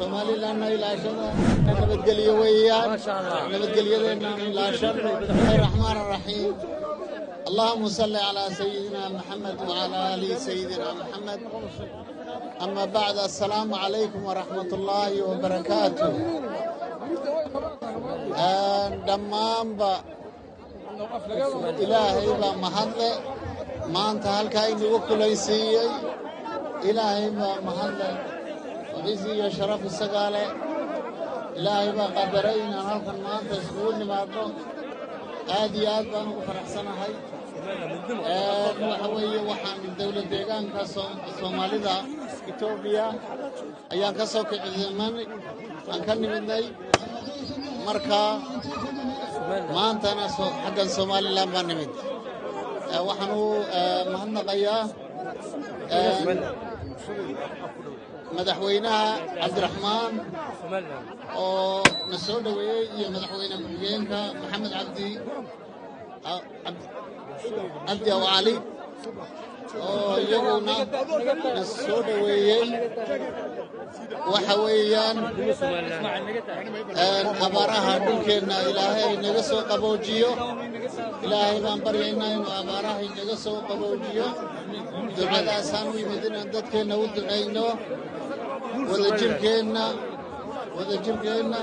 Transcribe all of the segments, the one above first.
Somalilandna ilaashada, nabadgelyo weeyaan, nabadgelyadeenna ilaashano. Raxmaan raxiim. اللهم صل على سيدنا محمد وعلى آل سيدنا محمد. أما بعد، السلام عليكم ورحمة الله وبركاته. Dhammaanba Ilaahay baa mahadle maanta halkaa inagu kulaysiiyey. Ilaahay baa mahadle, cizi iyo sharaf isagaa leh. Ilaahay baa qadaray inaan halkan maanta iskugu nimaadno. Aad iyo aad baan ugu faraxsanahay. Waxa weeye, waxaan dowlad deegaanka Soomaalida Etoobiya ayaan ka soo kicimanay, aan ka nimidnay. Marka maantana xaggan Somaliland baan nimid. Waxaan u mahadnaqayaa madaxweynaha Cabdiraxmaan oo na soo dhoweeyey iyo madaxweyne ku-xigeenka Maxamed Cabdi Aw Cali oo iyaguna na soo dhoweeyey. Waxa weeyaan, abaaraha dhulkeenna Ilaahay inaga soo qaboojiyo. Ilaahay baan baryaynaa inuu abaaraha inaga soo qaboojiyo. Ducadaasaan u yimid, inaan dadkeenna u ducayno, wadajirkeenna, wadajirkeenna.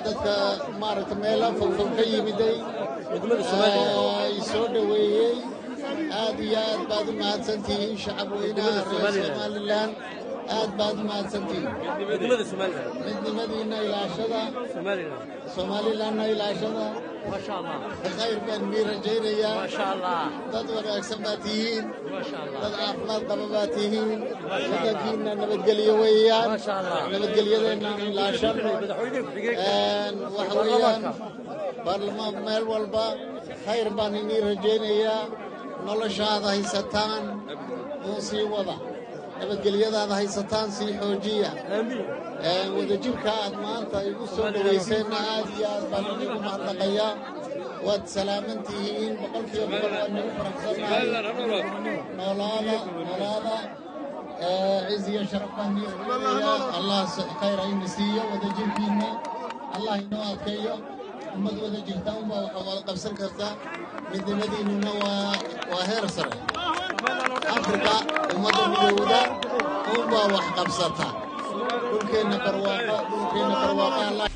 Dadka maaragta meelo fogfog ka yimiday ay soo dhoweeyey, aad iyo aad baad u mahadsantihiin. Shacab weynaha reer Somaliland, aad baad u mahadsantihiin. Midnimadiinna ilaashada, Somalilandna ilaashada. Khayr baan mii rajaynayaa. Dad wanaagsan baad tihiin, dad caafimaad qaba baad tihiin. Waddankiinna nabadgelyo weeyaan, nabadgelyadeenna ilaashano. Waxa weeyaan, baarlamaan meel walba khayr baan inii rajaynayaa. Noloshaada haysataan uun sii wada, nabadgelyadaada haysataan sii xoojiya. Wadajirka aad maanta igu soo dhowayseenna aad iyo aad baan inigu mahadnaqayaa. Waad salaaman tihiin, 100% waan nagu faraxsannahay. Noolaada, noolaada. Ciz iyo sharaf baan nii rajaynayaa. Allah khayr hayna siiyo. Wadajirkiinna Allah inoo adkeeyo. Ummad wada jirta unbaa waxa wada qabsan karta. Midnimadiinnuna waa heer sare. Afrika ummadda midowda unbaa wax qabsata. Dhulkeenna barwaaqo, dhulkeenna barwaaqo Allah.